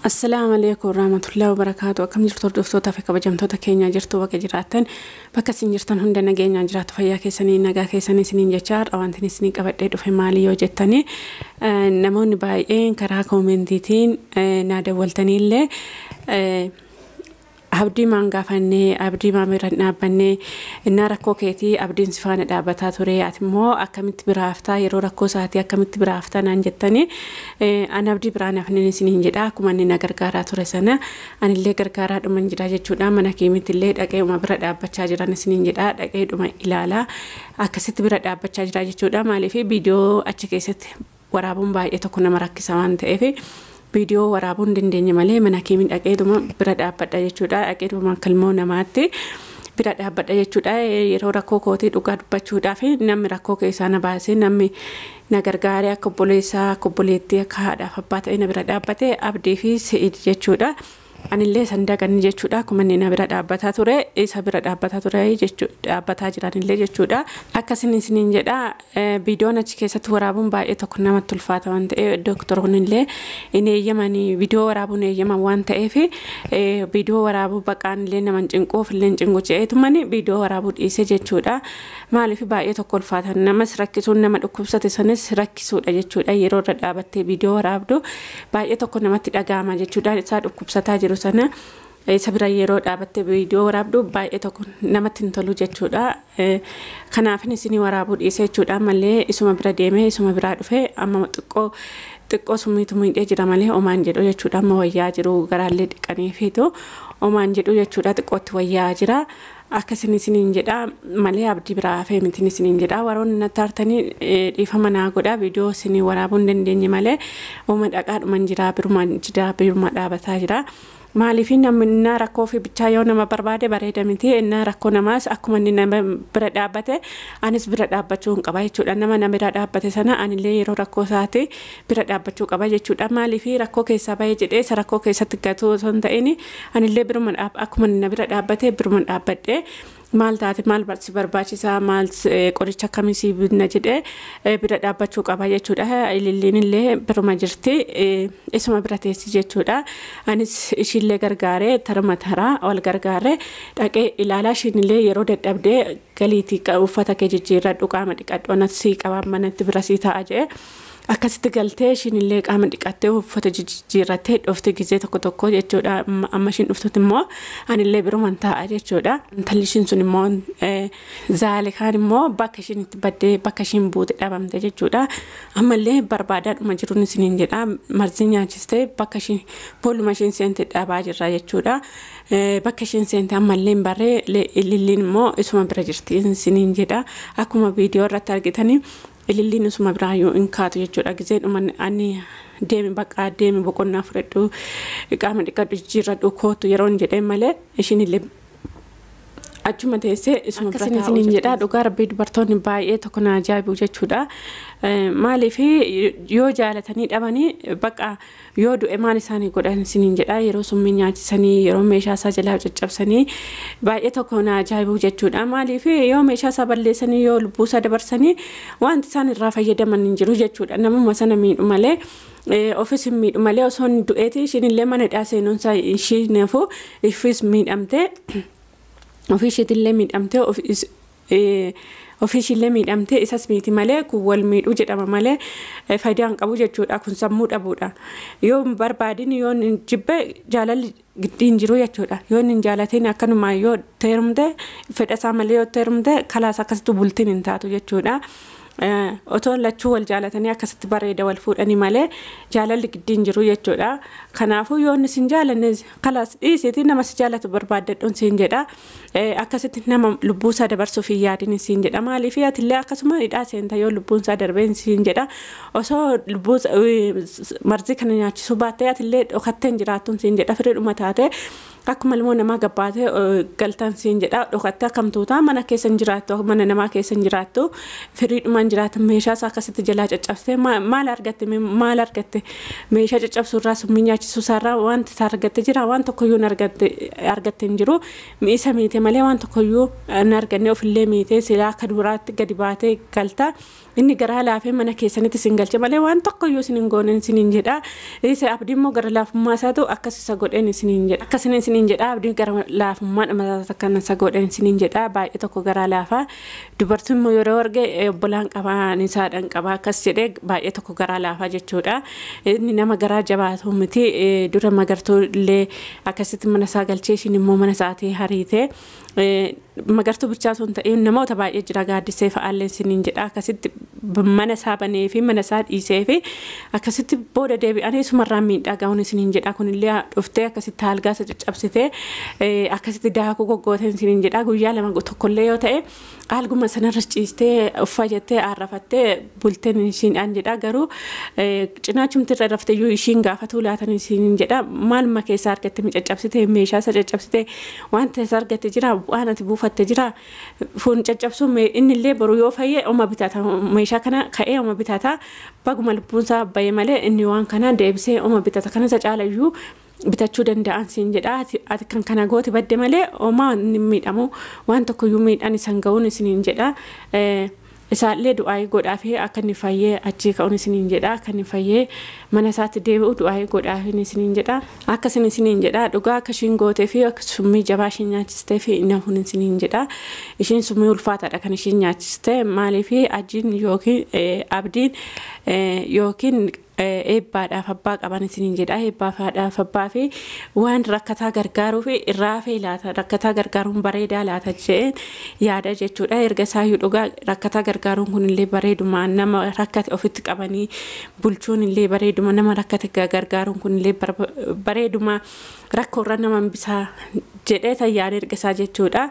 Assalaamu alaikum warahmatullahi wabarakaatu. Akkam jirtu hordoftoota fi kabajamtoota keenya jirtu bakka jiraattan bakka isin jirtan hunda nageenyaan jiraatu fayyaa keessanii nagaa keessanii isiniin jecha har'a wanti isinii qabadhee dhufe maali yoo jettanii namoonni baay'een karaa koomentiitiin naa dawwaltaniillee abdii maan gaafannee abdii maan bira dhaabbannee innaa rakkoo keetii abdiin si faana dhaabbataa ture ati immoo akkamitti biraaftaa yeroo rakkoo isaatii akkamitti biraaftaa naan jettanii an abdii biraan hafneen isiniin jedha akkuma inni na gargaaraa ture sana anillee gargaaraa dhuman jira jechuudha mana keemitti illee dhaqeedhuma bira dhaabbachaa jiran isiniin jedha dhaqeedhuma ilaalaa akkasitti bira dhaabbachaa jira jechuudha maaliif viidiyoo achi keessatti waraabuun baay'ee tokko nama rakkisa waan ta'eef viidiyoo waraabuu hin dandeenye malee mana keemiin dhaqeedhuma bira dhaabbadha jechuudha. Dhaqeedhuma kalmoo namaatti bira dhaabbadha jechuudha. Yeroo rakkoo kootii dhugaa dubbachuudhaaf namni rakkoo keessaa na baasee namni na gargaaree akka obboleessaa akka obboleettii akka haadhaaf abbaa ta'e na bira dhaabbate abdii fi si'id jechuudha. Anillee san daganni jechuudha. Akkuma inni na bira dhaabbataa ture isa bira dhaabbataa ture jechuudha dhaabbataa jiranillee jechuudha. Akkasiin isiniin jedha viidiyoon achi keessatti waraabuun baay'ee tokko namatti ulfaata waan ta'eef doktoroonni illee hin eeyyamanii viidiyoo waraabuun eeyyaman waan ta'eef viidiyoo waraabuu baqaan illee nama hin cinquuf illee hin cinqu je'eetumani viidiyoo waraabuu dhiise jechuudha. Maaliif baay'ee tokko ulfaata namas rakkisuun nama dhukkubsate sanis rakkisuudha jechuudha. Yeroo irra dhaabattee viidiyoo waraabdu baay'ee tokko namatti dhaga'ama jechuudha. Isaa dhukkubsataa jiru sana isa bira yeroo dhaabattee viidiyoo waraabdu baay'ee tokko namatti hin tolu jechuudha. Kanaafin isinii waraabuu dhiise jechuudha. Malee isuma bira deemee isuma biraa dhufee amma xiqqoo xiqqoo summiitu miidhee jira malee omaan jedhu jechuudha. Amma wayyaa jiru garaallee dhiqaniifiitu omaan jedhu jechuudha. Xiqqootti wayyaa jira. Akkasiin isiniin jedha malee abdii biraa hafee mitiin isiniin jedha. Waroonni natti aartanii dhiifama naa godha. Viidiyoo isinii waraabuu hin dandeenye malee uuma dhaqaadhuman jira biruma jira biruma dhaabataa jira. Maaliif namni rakkoo fi bichaa yoo nama barbaade bareeda miti innaa rakkoo namaas akkuma inni nama bira dhaabbate anis bira dhaabbachuu hin qaba jechuudha. Nama na bira dhaabbate sana anillee yeroo rakkoo isaati bira dhaabbachuu qaba jechuudha. Maaliif rakkoo keessaa bahee jedhee isa rakkoo keessatti gatuu osoo hin ta'in anillee biruma akkuma inni na bira dhaabbate biruma dhaabbadhee maal taate maal si barbaachisaa maal qoricha akkamii si binna jedhee bira dhaabbachuu qaba jechuudha. Ililliin illee biruma jirti isuma bira teessi jechuudha. Anis ishiillee gargaaree tarma taraa wal gargaaree dhaqee ilaalaa ishiin illee yeroo dadhabdee galiitii uffata kee jijjiirradhu qaama dhiqadhu anatti sii qabaa manatti bira sii taa'a jedhee akkasitti galtee ishiin illee qaama dhiqattee uffata jijjiirrattee dhufte gizee tokko tokko jechuudha. Amma ishiin dhuftutti immoo anillee biruman taa'a jechuudha. Intalli ishiin sun immoo zaalikaan immoo bakka ishiin itti baddee bakka ishiin buute dhabamte jechuudha. Ammallee barbaadaadhuma jiruun isiniin jedha. Marzii nyaachistee bakka ishiin boolluma ishiin seente dhabaa jirra jechuudha. Bakka ishiin seente ammallee hin barree ililliin immoo isuma bira jirti isiniin jedha. Akkuma viidiyoo irratti argitanii ililliin isuma biraa yoo hin kaatu jechuudha. Gizeen ani deemi bakka deemi boqonnaa fudhadhu qaama dhiqadhu jijjiirradhu kootu yeroo hin jedheen malee ishiin illee achuma teessee isuma bira taa'u isiniin jedha. Dhugaa rabbii dubartoonni baay'ee tokko na ajaa'ibu jechuudha. Maaliif yoo jaalatanii dhabanii bakka yoo du'e maal isaanii godhan isiniin jedha. Yeroo summii nyaachisanii yeroo meeshaa isaa jalaa caccabsanii baay'ee tokko na ajaa'ibu jechuudha. Maaliif yoo meeshaa isaa balleessanii yoo lubbuu isaa dabarsanii wanti isaan irraa fayyadaman hin jiru jechuudha. Namuma sana miidhu malee ofis hin miidhu malee osoo hin du'eeti ishiin illee mana hidhaa seenuun isaa ishiin hafu ifis miidhamtee ofii isheetillee miidhamtee ofii ishiillee miidhamtee isas miiti malee kun wal miidhuu jedhama malee faayidaa hin qabu jechuudha. Kun sammuu dhabuudha. Yoo hin barbaadin yoo hin jibbe jaalalli giddiin jiru jechuudha. Yoo hin jaalatin akkanumaan yoo teerumte fedha isaa malee yoo teerumte kalaas akkasitti bultiin hin taatu jechuudha. Otoo lachuu wal jaalatanii akkasitti bareeda wal fuudhanii malee jaalalli giddiin jiru jechuudha. Kanaafuu yoo inni sin jaalanne kalaas dhiisiitii nama si jaalatu barbaaddadhuun siin jedha. Akkasitti nama lubbuu isaa dabarsuuf hin yaadin siin jedha. Maaliif atillee akkasuma hidhaa seenta yoo lubbuun isaa darbee siin jedha. Osoo lubbuu marzii kana nyaachisuu baattee atillee dhokattee hin jiraattuun siin jedha. Firiidhuma taate Akkuma ilmoo namaa gabbaatee galtan siin jedha. Dhokattee akkamtuuta mana keessa hin jiraattu, mana namaa keessa hin jiraattu, firiidhumaan jiraatan. Meeshaa isaa akkasitti jalaa caccabsitee maal argatte? Maal argatte? Meeshaa caccabsuurraa, summii nyaachisuu isaarraa wanti isaa argatte jira? Waan tokkoyyuu argatte hin jiru. Isa miite malee waan tokkoyyuu hin arganne. Ofillee miite. Silaa akka duraatti gadi baatee galta. Inni garaa laafee mana keessanitti isin galche malee waan tokkoyyuu isin hin goone isiniin jedha. Isa Abdii immoo gara laafummaa isaatu akkas isa godheen isiniin jedha. Akkasuma isiniin jedha, Abdiin gara laafummaa dhuma akkana isa godheen isiniin jedha. Baay'ee tokko garaa laafaa. Dubartiin immoo yeroo arge obbolaan qabaa, isaadhaan qabaa akkas jedhee baay'ee tokko garaa laafaa jechuudha. Inni nama garaa jabaatu miti. Dura Magartuu illee akkasitti mana isaa galchee, ishiin immoo mana isaatii hariite. Magartuu bichaa osoo hin ta'in namoota baay'ee jira, Gaaddisee fa'aallee isiniin jedha. Akkasitti mana isaa banee fi mana isaa dhiisee fi akkasitti booda deebi'anii isumarraan miidhaa ga'uun isiniin jedha. Kunillee dhuftee akkasitti algaa isa caccabsitee akkasitti daakuu goggooteen isiniin jedha. Guyyaa lama tokkollee yoo ta'e alguma sanarra ciistee uffajattee aarrafattee bulteen ishiin jedha. Garuu cinaachumti irra raftee iyyuu ishiin gaafatuu laatan isiniin jedha. Maaluma keessaa argatte? Caccabsitee, meeshaa isa caccabsitee wanta isa argatte jira? Waan ati buufatte jira? Fuun caccabsuu inni illee boru yoo fayye oma bitata. Meeshaa kana ka'ee oma bitata. Baguma lubbuunsaa baye malee inni waan kana deebisee oma bitata. Kana isa caalayyuu bitachuu danda'an siin jedha. Ati kan kana goote badde malee omaa inni miidhamu, waan tokkoyyuu miidhaan isan ga'uun isiniin jedha. Isaallee du'aayii godhaafii akka inni fayyee achii ka'uun isiniin jedha. Akka inni fayyee mana isaatti deebi'u du'aayii godhaafii isiniin jedha. Akkasin isiniin jedha. Dhugaa akka ishiin gootee fi akka summii jabaa ishiin nyaachistee fi nafuun isiniin jedha. Ishiin summii ulfaataadha kan ishiin nyaachiste. Maaliif ajiin yookiin Abdiin yookiin eebbaadhaaf abbaa qaban isiniin jedha. Eebbaadhaaf abbaa fi waan rakkataa gargaaruu fi irraa hafee laata, rakkataa gargaaruun bareedaa laata jedheen yaada jechuudha. Erga isaayyuu dhugaa rakkataa gargaaruun kun illee bareeduma. Nama rakkate ofitti qabanii bulchuun illee bareeduma. Nama rakkate gargaaruun kun illee bareeduma, rakkoorra nama hambisaa jedhee tayyaan erga isaa jechuudha.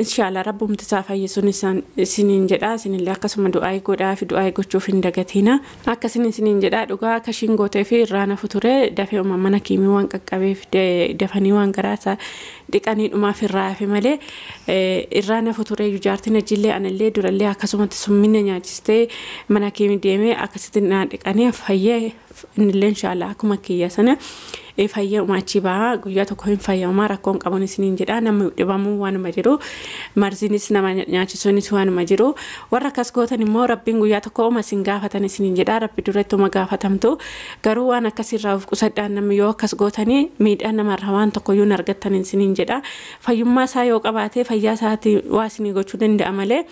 Inshaallah rabbumti isaa fayyisuun isiniin jedha. Isinillee akkasuma du'aa godhaa fi du'aa gochuuf hin dagatina. Akkasin isiniin jedha. Dhugaa akka ishiin gootee fi irraa nafu ture. Dafee mana kiimii waan qaqqabeef dafanii waan garaa isaa dhiqanii dhumaaf irraa hafe malee irraa nafu ture. Jaartiin ajillee anallee durallee akkasumatti summina nyaachistee mana kiimii deemee akkasitti naa dhiqanii fayyee. Innillee inshaallah akkuma kiyya sana fayyee achii bahaa. Guyyaa tokko hin fayyamaa, rakkoon qabuun isiniin jedha. Namni dhibamuu waanuma jiru, marziinis nama nyaachisuunis waanuma jiru. Warra akkas gootan immoo Rabbiin guyyaa tokko oma isin gaafatan isiniin jedha. Rabbi duratti oma gaafatamtu. Garuu waan akkasirraa of qusadhaan. Namni yoo akkas gootanii miidhaa namarraa waan tokkoyyuu hin argattan isiniin jedha. Fayyummaa isaa yoo qabaate fayyaa isaatii waa isinii gochuu danda'a malee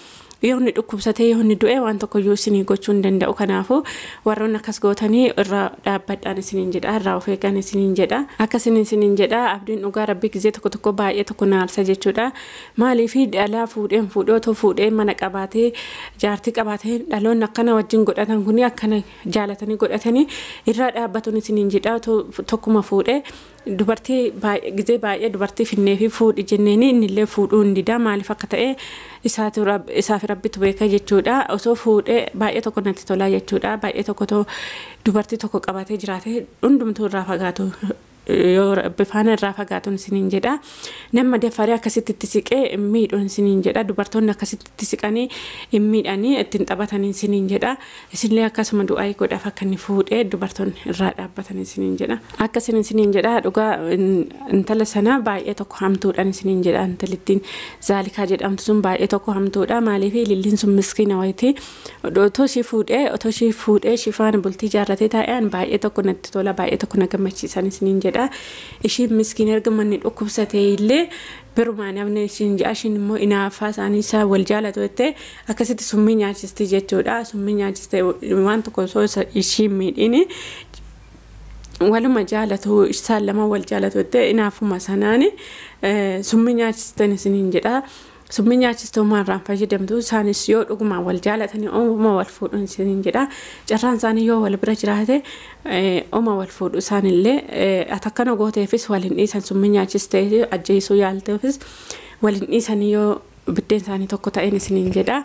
yoo inni dhukkubsatee, yoo inni du'e waan tokkoyyuu isinii gochuu hin danda'u. Kanaafuu warroonni akkas gootanii irraa dhaabbadhaan isiniin jedha, irraa of eegan isiniin jedha. Akkasini isiniin jedha. Abdiin dhugaa Rabbii gizee tokko tokko baay'ee tokko naarsa jechuudha. Maaliif dhalaa fuudheen fuudhee, otoo fuudhee mana qabaatee, jaartii qabaatee, dhaloonni akkana wajjin godhatan kuni akkana jaalatanii godhatanii irraa dhaabbatuun isiniin jedha. Otoo tokkuma fuudhee dubartii gizee baay'ee dubartii finnee fi fuudhi jenneeni innillee fuudhuu hin dida. Maaliif akka ta'e isaaf Rabbitu beeka jechuudha. Osoo fuudhee baay'ee tokko natti tolaa jechuudha. Baay'ee tokko dubartii tokko qabatee jiraate hundumtuu irraa fagaatu, yoo Rabbi faana irraa fagaatuun isiniin jedha. Nama dafaree akkasitti itti siqee hin miidhuun isiniin jedha. Dubartoonni akkasitti itti siqanii hin miidhanii, ittiin taphatanii isiniin jedha. Isinillee akkasuma du'aa godhaaf akka inni fuudhee dubartoonni irraa dhaabbatan isiniin jedha. Akkasin isiniin jedha. Dhugaa intala sana baay'ee tokko hamtuudhaan isiniin jedha. Intalittiin Zaalikaa jedhamtu sun baay'ee tokko hamtuudha. Maaliif Ililliin sun miskiina wayitii. Otoo ishii fuudhee ishii faana bultii ijaarratee taa'een baay'ee tokko natti tola, baay'ee tokko na gammachiisan isiniin jedha. Ishiin miskiin erga manni dhukkubsatee illee birumaa namni ishiin jedha. Ishiin immoo inaaffaa isaanii isaa wal jaalatu jettee akkasitti summii nyaachisti jechuudha. Summii nyaachiste waan tokko osoo ishiin miidhiin waluma jaalatu, isaan lama wal jaalatu jettee inaafuma sanaani summii nyaachistan isiniin jedha. Summii nyaachistuu maarraan fayyadamtu? Isaanis yoo dhugumaan wal jaalatanii oma wal fuudhu isiniin jedha. Carraan isaanii yoo wal bira jiraate oma wal fuudhu isaanillee. Ati akkana gooteefis wal hin dhiisan. Summii nyaachistee ajjeesuu yaalteefis wal hin dhiisanii yoo Biddeen isaanii tokko ta'een isiniin jedha.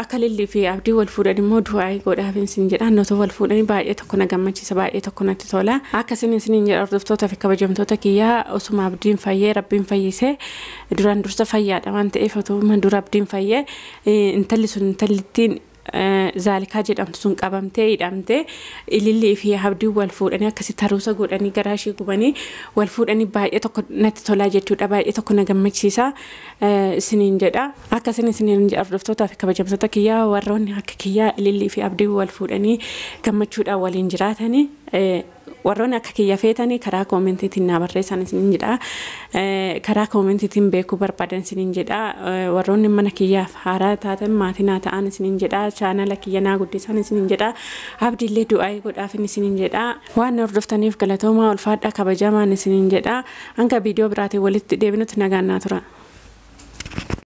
Akka Lillii fi Abdii wal fuudhan immoo du'aa godhaaf isin jedha. Otoo wal fuudhanii baay'ee tokko na gammachiisa, baay'ee tokko natti tola. Akkasiin isiniin jedha, hordoftoota fi kabajamtoota kiyyaa, osuma Abdiin fayyee, Rabbiin fayyisee, duraan dursa fayyaadha waan ta'eef, otuma dura Abdiin fayyee, intalli sun, intallittiin Zaalikaa jedhamtu sun qabamtee hidhamtee, Ilillii fi Abdiin wal fuudhanii, akkasitti haruusa godhanii, garaa ishee gubanii wal fuudhanii, baay'ee tokko natti tolaa jechuudha, baay'ee tokko na gammachiisa isiniin jedha. Akkasiin isiniin jedha, hordoftootaa fi kabajamtoota kiyyaa, warroonni akka kiyyaa Ilillii fi Abdiin wal fuudhanii gammachuudhaan waliin jiraatanii, warroonni akka kiyya feetanii karaa koomentiitiin naa barreessan isiniin jedha. Karaa koomentiitiin beekuu barbaadan isiniin jedha. Warroonni mana kiyyaaf haaraa taatan maatii naa ta'an isiniin jedha. Chaanala kiyya naa guddisan isiniin jedha. Abdiillee du'aa godhaaf isiniin jedha. Waan hordoftaniif galatoomaa, ulfaadhaa, kabajamaan isiniin jedha. Hanga viidiyoo biraatiin walitti deebinutti nagaan naa tura.